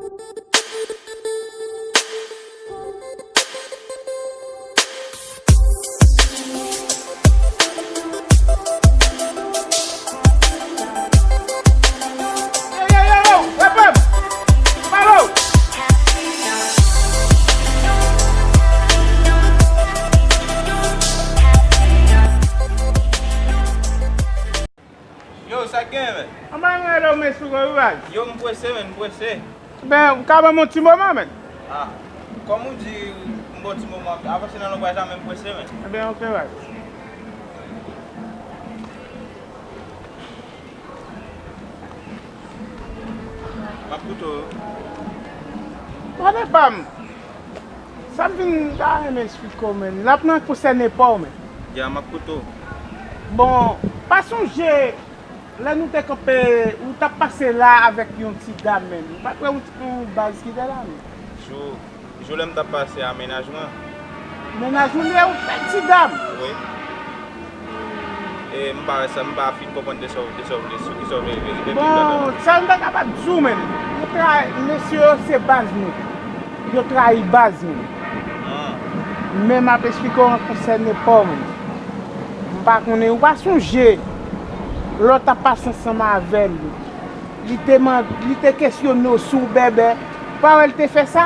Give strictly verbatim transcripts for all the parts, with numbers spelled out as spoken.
Yo, sa k genyen, men? Anba, m rele w, men sou gwo rivaj. Yo, m prese, men, m prese. Ben, ou ka ban m yon ti moman, men? Ah, kòm ou di, m ba w ti moman, avanse nan lonbraj la, men m prese, men. Ebyen, oke, baz. M ap koute w. Tande pa m. Sa m vin ta renmen eksplike w, men. N ap nan konsène pa w, men. Ya, m ap koute w. Bon, pa sonje, lè nou te kanpe, ou t ap pase la avèk yon ti dam, men. Ou pa t wè yon ti, yon baz ki te la, men. Jou, jou lè m t ap pase a mennaj mwen. Mennaj ou li ye, ou fè ti dam? Wi. E m pa wè sa, m pa fin konprann de sa w, de sa w vle, sou ki sa w vle, vle, vle, vle. Bon, sa m ta kapab di w, men. Yo trayi, mesye yo se baz nou. Yo trayi baz nou. Ah. Men m ap eksplike w an konsène pa w, men. M pa konnen, ou pa sonje, lè w t ap pase ansanm avè l, li te mande, li te kesyone w si w bèbè. Ou pa wè l te fè sa?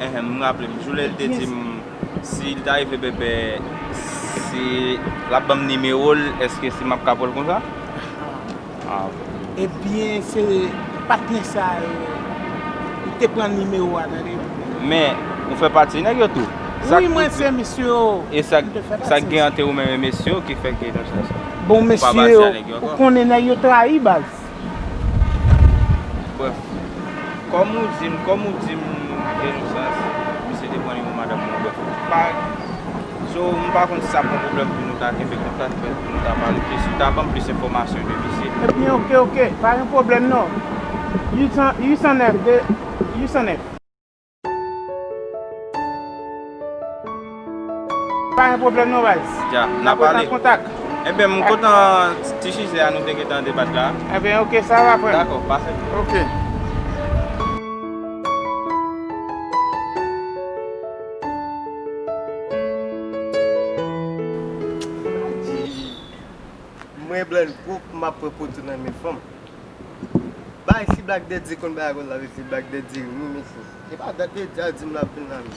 Enhen, m raple m, jou lè l te di m, si l ta rive bèbè, si l ap ban m nimewo l, èske si m ap ka pran l konsa? Ah, ok. Ebyen, se patnè sa, e, li te pran nimewo a, tande. Men, ou fè pati nèg yo tou. Wi, mwen se mesye yo. E sa, m te fè pati. Sa k gen ant ou menm e mesye yo ki fè ke nou sa, sa. Bon, mesye yo, ou konnen nèg yo trayi baz. Brèf, kòm ou di m, kòm ou di m, Renesans, misye te pran nimewo madanm mwen, brèf. Pa, so, m pa konn si sa pran pwoblèm pou nou ta kenbe kontak, pou nou ta pale plis, ou ta ban m plis enfòmasyon de misye. Ebyen, oke, oke, pa gen pwoblèm non. Uit san, uit san nèf, de, uit san nèf. Pa gen pwoblèm non, baz. Ya, n a pale. N ap ret an kontak. Ebyen, m kontan ti, ti sijè a nou te gentan debat la. Ebyen, oke, sa va, frè m. Dakò, pase. Oke. Mwen blan gwo pou m ap pran poto nan men fanm. Bay si Black Daddy konn bagay konn la, se Black Daddy ri wi mesye. Se pa dat Daddy a di m l ap vin la menm.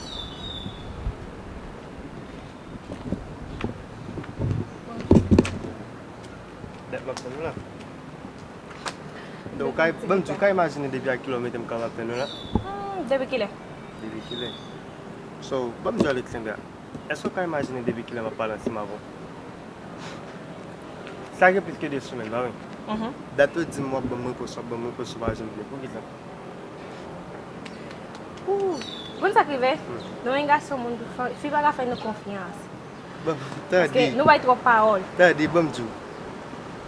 Dat m ap tann ou la. Donk, ou ka, ban m di, ou ka imajine depi a kilè w mete m k ap tann ou la? Hmm, depi kilè? Depi kilè? So, ban m di w, Alexandra, èske w ka imajine depi kilè m ap pale ansanm avè w? Sa gen plis ke de semèn, pa vre? Mhm. Dat ou di m w ap ban m repons, w ap ban m repons, ou pa janm vle. Poukisa? Ou konn sa k rive? Hmm. Nou menm gason, moun, fi pa ka fè nou konfyans. Bon, tande. Paske nou bay twòp pawòl. Tande, ban m di w.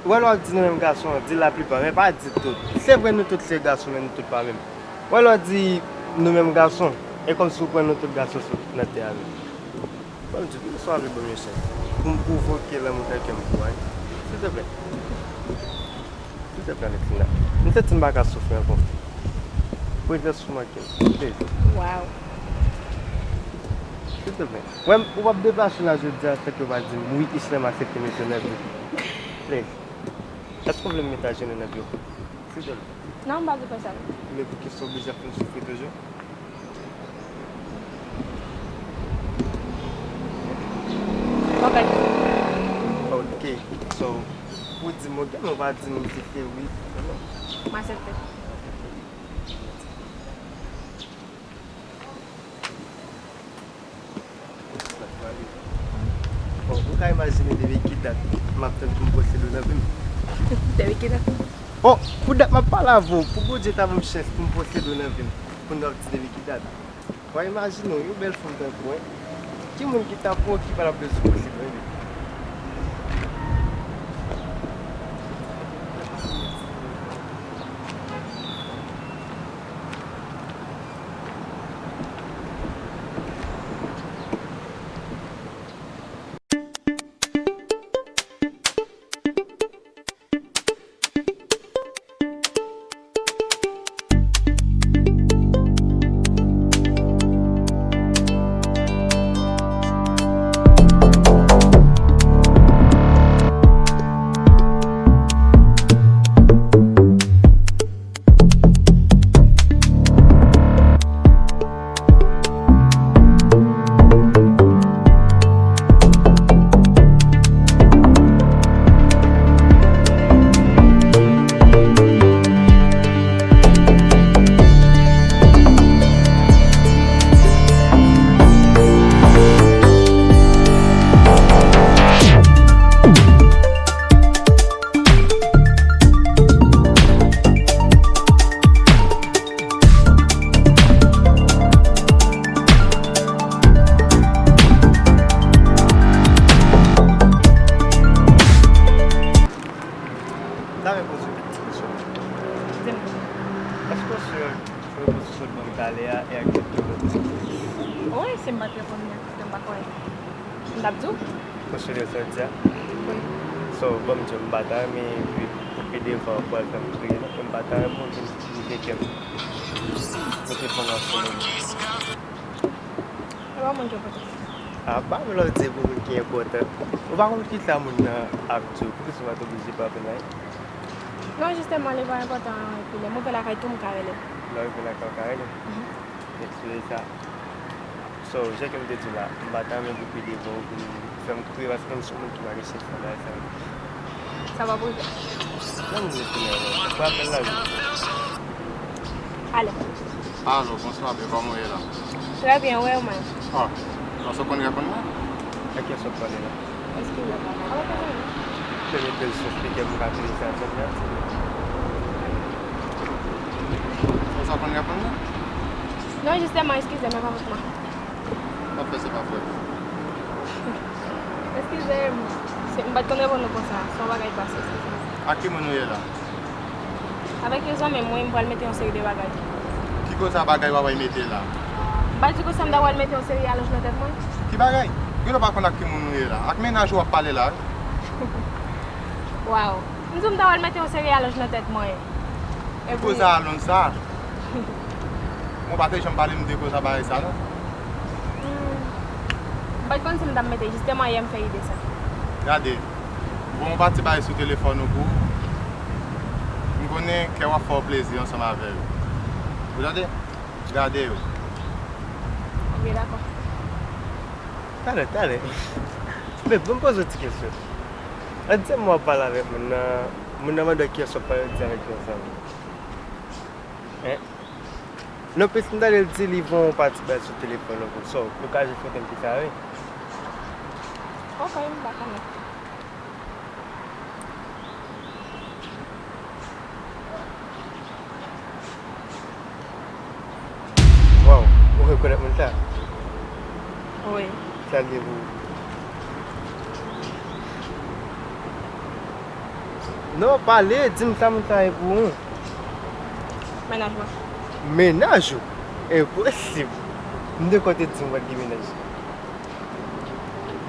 Ou wè lè w ap di nou menm gason, di laplipa, men pa di tout. Se vre nou tout se gason, men nou tout pa menm. Ou wè lè w di nou menm gason, e kòmsi ou pran nou tout gason sou, nan tè a menm. Ban m di w, kisa w vle ban m yon chans pou m pwovoke lanmou nan kè m pou w, silteplè. Silteplè, Alexandra. M santi m pa ka soufri ankò. Prezans ou manke m. Wow. Silteplè. Wè m, ou p ap deplase la jodi a san ke w pa di m, wi, Islèm aksepte mete w nan vi w. Please. Èske w vle m mete ajenou nan vi w? Silteplè. Non, m pa vle fè sa. Men poukisa w oblije ap fè m soufri toujou? Ok. Ok. So, ou di m ok, men w pa di m si se wi, non. M aksepte. Bon, ou ka imajine depi ki dat m ap tann pou m posede w nan vi m? Depi ki dat? Bon, pou dat m ap pale avè w, pou Bondye ta ban m chans pou m posede w nan vi m, pou n ap di depi ki dat. Ou imajine w, yon bèl fanm tankou w, ki moun ki ta pran w ki pa t ap bezwen posede w? Reponn sou fout ban m talè a e aksepte w. Wi, si m pa t reponn li, aksepte m pa kwè. M t ap di w. Ou sonje sa w di a? Wi. So, ban m di w, m pa ta renmen pi, pou pi devan w pral fè m kriye non, e m pa ta renmen w vin bouke kè m. Mete fon nan sou mwen. E pa mwen ki enpòtan. A, pa m lè w di pou moun ki enpòtan. Ou pa konn kisa moun nan ap di w, poukisa w pa t oblije pa vin la? Non, jisteman, li pa enpòtan, epi lè m rive lakay tou, m ka rele l. Lè w rive lakay, w ka rele l? Mhm. Eksplike sa. So, jan ke m te di w la, m pa ta renmen pou pi devan w vin fè m kriye paske m se yon moun ki pa gen chans nan bagay sa yo. Sa va pou ou. Nan moun retounen ankò. Frape l la wi. Ale. Alo, bonswa, byen, kòman w ye la? Trè byen, wi, ou menm? Ah, non, sa w konn reponn mwen? Ak kiyès w ap pale la? Eskize mwen, pa gen pwoblèm. Premye pèl sou spikè pou m ka tande sa, sa m ap di. Sa w sa konn reponn mwen? Non, jisteman, eskize m, e pa fòt mwen. Pa fè sa, pa fè. Eskize m, se, m pa t konn reponn ou konsa, se yon bagay k pase, eskize m. Ak ki moun ou ye la? Avèk yon zanmi m, wi, m pral mete yon seri de bagay. Ki konsa bagay w ap mete la? M pa di konsa m ta pral mete yon seri alonj nan tèt mwen. Ki bagay? Genlè w pa konn ak ki moun ou ye la. Ak mennaj ou w ap pale la, wi. Waw. M di w m ta pral mete yon seri alonj nan tèt mwen. Epi koze alonj sa. Mwen pa te janm pale m de koze bagay sa non. Hmm. M pa t konn si m t ap mete, jisteman yè m fè ide sa. Gade, bon, yon pati bagay sou telefòn ou pou ou. M konnen kè w ap fè w plezi ansanm avè yo. Ou tande? Gade yo. Ok, dakò. Talè, talè. Men, ban m poze w ti kesyon. An di w ap pale avèk moun nan, moun nan mande w kiyès w ap pale, w di avèk yon zanmi. Hein? Non, plis m tande l di li voye yon pati bagay sou telefòn ou pou sa, nou ka jis mete m kisa wi. Ok, m pa konnen. Waw, ou rekonèt moun sa? Wi. Sa l ye pou ou? Non, pale, di m sa moun sa ye pou ou. Mennaj mwen. Mennaj ou? Enposib. M te kwè w te di m w pa t gen mennaj.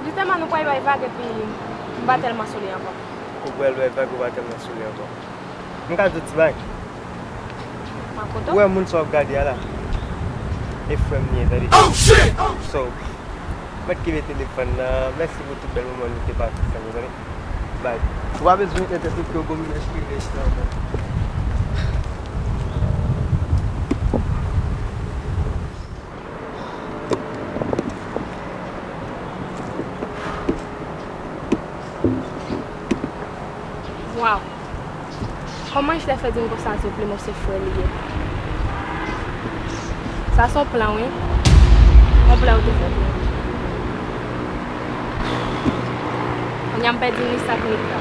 Jisteman, nou pral bay vag epi m pa tèlman sou li ankò. Ou pral bay vag, ou pa tèlman sou li ankò. M ka di w ti bagay. M ap koute w. Ou wè moun sa w ap gade a la? E frè m li ye, tande. Oh, shit! So, mèt kenbe telefòn nan. Mèsi pou tout bèl moman nou te pase ansanm yo, tande. Bye. Ou pa bezwen entèt ou ke w bon mennaj prive chita ankò. Waw! Kòman Esther fè di m konsa, se vle m se frè li ye? Sa se yon plan, wi. Yon plan ou te fè pou mwen. Kounye a m pèdi ni sa k ni ka.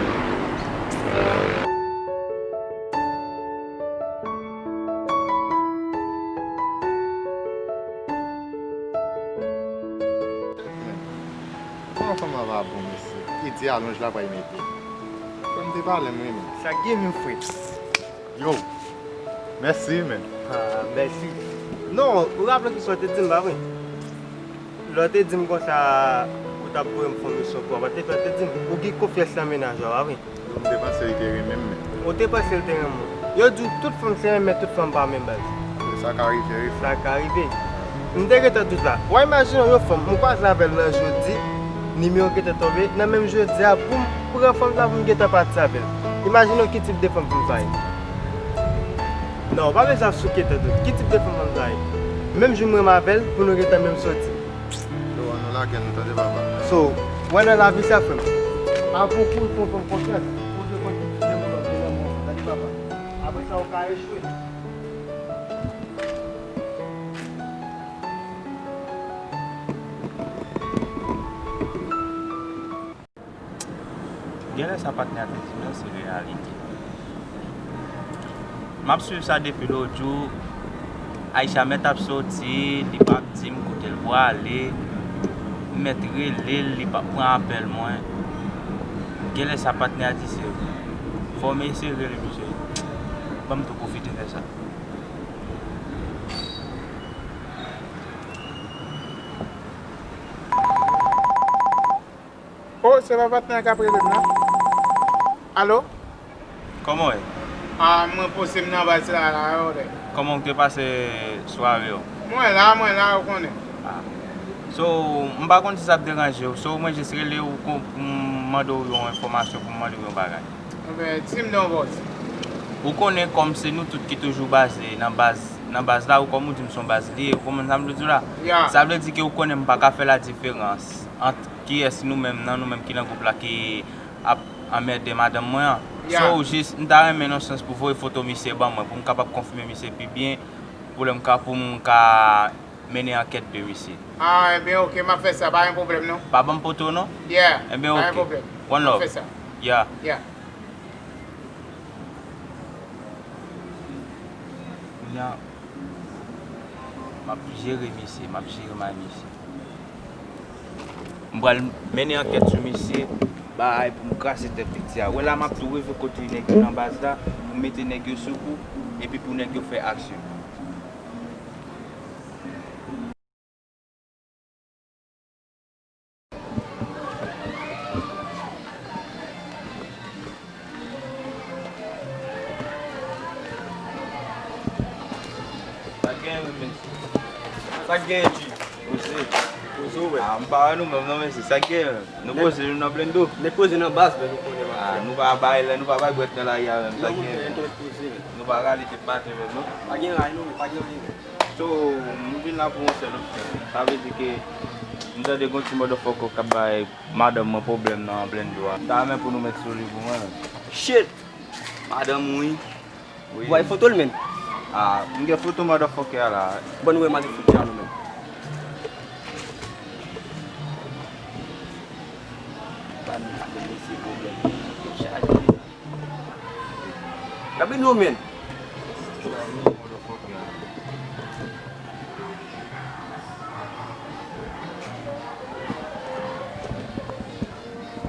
Kòman fanm nan va bon, mesye? Ki di alonj la pral mete? Fò m te pale m wi, men. Sa k gen menm, frè? Yo! Mèsi, men. Ah, mèsi. Non, ou raple kisa w te di m, pa vre? Lè w te di m konsa, ou t ap voye m fè yon misyon pou w, w te, w te di m, ou gen konfyans nan mennaj ou a, pa vre? M te panse li te renmen m, men. Ou te panse li te renmen w? Yo di w tout fanm se renmen, tout fanm pa renmen baz. Sa ka rive, wi. Sa ka rive. M te gentan dout la. W a imajine w yon fanm, m kwaze avè l nan jodi, nimewo gentan tonbe, nan menm jodi a, pou m pran fanm sa pou m gentan pati avè l. Imajine w ki tip de fanm pou m sa ye. Non, w pa bezwen ap souke tèt ou. Ki tip de fanm pou m sa ye? Menm jou m renmen avè l, pou nou gentan menm soti. Yo, ann nou lage l, nou tande papa. So, wè nan lavi sa, frè m, avan w kouri pou yon fanm konfyans, ou dwe konn ki tip de moun w ap vin nan men w, tande papa. Apre sa, ou ka echwe. Genlè sa patnè a te di m nan se reyalite. M ap swiv sa depi lòt jou. Aisha mèt ap soti, li p ap di m kote l prale. M mèt rele l, li p ap pran apèl mwen. Genlè sa patnè a di se vre. Fò m eseye rele misye. Ban m tou pwofite fè sa. Se pa patnè k ap rele m nan? Alo? Kòman w ye? Ah, mwen poze m nan baz la, la, yo, de. Kòman w te pase sware w? Mwen la, mwen la, ou konnen. Ah. So, m pa konn si sa ap deranje w. So, mwen jis rele w pou m mande w yon enfòmasyon, pou m mande w yon bagay. Enben, di m non, bòs. Ou konnen kòm se nou tout ki toujou baze nan baz, nan baz la, ou kòm ou di m se yon baz li ye, ou konprann sa m vle di w la? Ya. Sa vle di ke ou konnen m pa ka fè ladiferans ant kiyès nou menm nan nou menm ki nan gwoup la ki ap anmède madanm mwen an. Ya. So, jis, m ta renmen nan sans pou voye foto misye ban mwen, pou m kapab konfime misye pi byen, pou lè m ka, pou m ka mennen ankèt de misye. Ah, enben, oke, m ap fè sa, pa gen pwoblèm, non. Pa ban m foto, non? Yeah, enben, pa gen oke. Pwoblèm. One love. M ap fè sa. Yeah. Yeah. Kounye a, m ap jere misye, m ap jere may misye. M pral mennen ankèt sou misye, bay pou m kraze tèt piti a. Wè la, m ap tou rive kote nèg yo nan baz la, pou m mete nèg yo sou kou, epi pou nèg yo fè aksyon. Sa k genyen menm, mesye? Sa k genyen, G? Poze. Poze w wè. Ah, m pa wè nou menm non, mesye. Sa k genyen? Nou poze nou nan blendo. Nèg poze nan baz, men nou konnen. Ah, nou pa bay lè, nou pa bay bwèt nan lari a menm. Sa k genyen? Nou pa rale tèt maten menm non. Pa gen ray non, pa gen anyen. So, m vin la pou yon sèl opsyon. Sa vle di ke m tande gon ti motherfucker k ap bay madanm mwen pwoblèm nan blendo a. M ta renmen pou nou met sou li pou mwen. Shit! Madanm ou, wi. Wi. Ou bay foto l menm? Ah, m gen foto motherfucker a la. Bon, nou wè m ale fout li a nou menm. Ban nou madanm mesye pwoblèm. Chaje. Gade nou, men.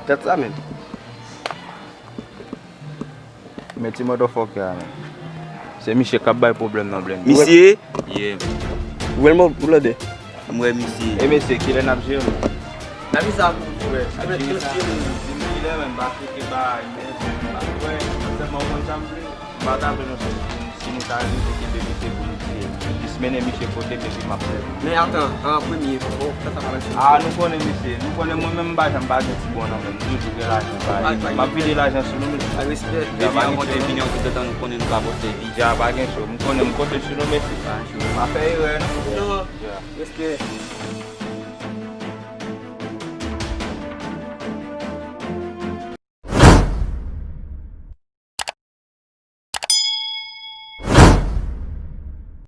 Tèt sa, men. Men ti motherfucker a, men. Se misye k ap bay pwoblèm nan blendo. Misye? Yeah. Ou wè l, ou tande? M wè misye. E mesye, kilè n ap jere nou? N ap jere sa pou ou, frè. N ap jere sa. Di m kilè, men, m pa cheke bagay, men, m pa kwè. Sèlman ou konn sa m vle. M pa ta vle non, se si nou ta rive kenbe misye pou nou tiye l. Jis mennen misye kote m epi m ap fè l. Men atan, an premye, fò w fè sa pa menm si. Ah, nou konnen misye. Nou konnen mwen menm m pa janm pa gen ti bon nan men m. M toujou gen lajan, pa. M ap vide lajan sou nou, mesye. Respè. Depi an konte vini an tout tan nou konnen nou ka poste vi. Dja pa gen cho. M konnen m konte sou nou, mesye. Pa cho. Pa fè erè, non. Non. Dja. Respè.